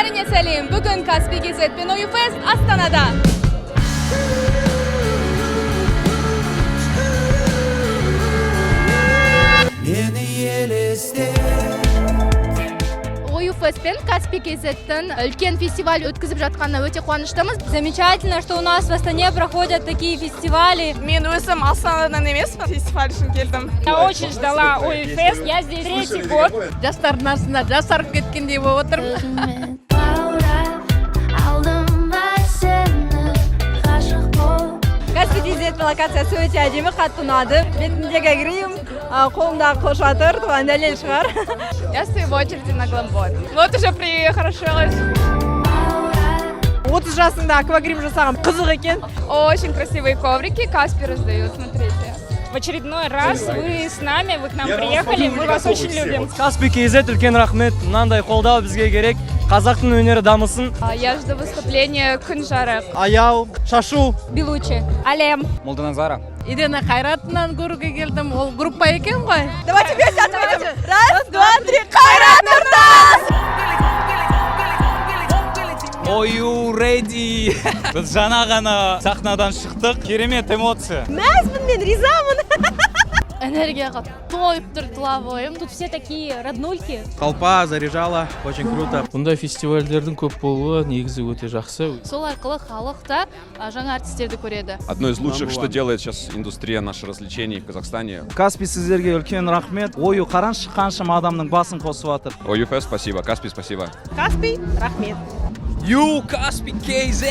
Бәріне сәлем! Бүгін Каспий KZ пен Ою Фест Астанада. Мені елесте. Ою Фест пен Каспий KZ-тің үлкен фестиваль өткізіп жатқанына өте қуаныштымыз. Замечательно, что у нас в Астане проходят такие фестивали. Мен өзім Астанадан емеспін, фестиваль үшін келдім. Я очень ждала Ою Фест. Я здесь третий год. Жастардың арасында жасарып кеткендей болып отырмын. Баурап алдым сені, ғашық болып. Каспий KZ локациясы өте әдемі, қатты ұнады. Бетімдегі грим, қолымдағы қолшатыр, туған дәлел шығар. Я стою в очереди на Гламбот. Вот уже прихорошилась. Баурап. 30 жасыңда аквагрим жасаған қызық екен. Очень красивые коврики Каспи раздают, смотрите. В очередной раз вы с нами, вы к нам приехали, мы вас очень любим. Каспий KZ, үлкен рахмет, мынандай қолдау бізге керек, қазақтың өнері дамысын. Я жду выступления Күн Жарық. Аяу, Шашу. Белучи. Алем. Молданазара. Ирина Қайратынан көруге келдім, ол группа екен ғой. Давайте вместе ответим. Раз, два, три. Қайрат Нұртас! Ою ready! Біз жаңа ғана сахнадан шықтық, керемет эмоция. Мәзбін мен, ризамын. Энергияға тойып тұр тұла бойым. Тут все такие роднульки. Толпа заряжала, очень круто. Бұндай фестивальдердің көп болуы негізі өте жақсы. Сол арқылы халық та жаңа артистерді көреді. Одно из лучших, что делает сейчас индустрия наших развлечений в Казахстане. Каспий, сіздерге үлкен рахмет. Ою, қараңызшы, қаншама адамның басын қосып жатыр. Ою Фест, спасибо. Каспий, спасибо. Каспий, рахмет. Ю, Каспий KZ!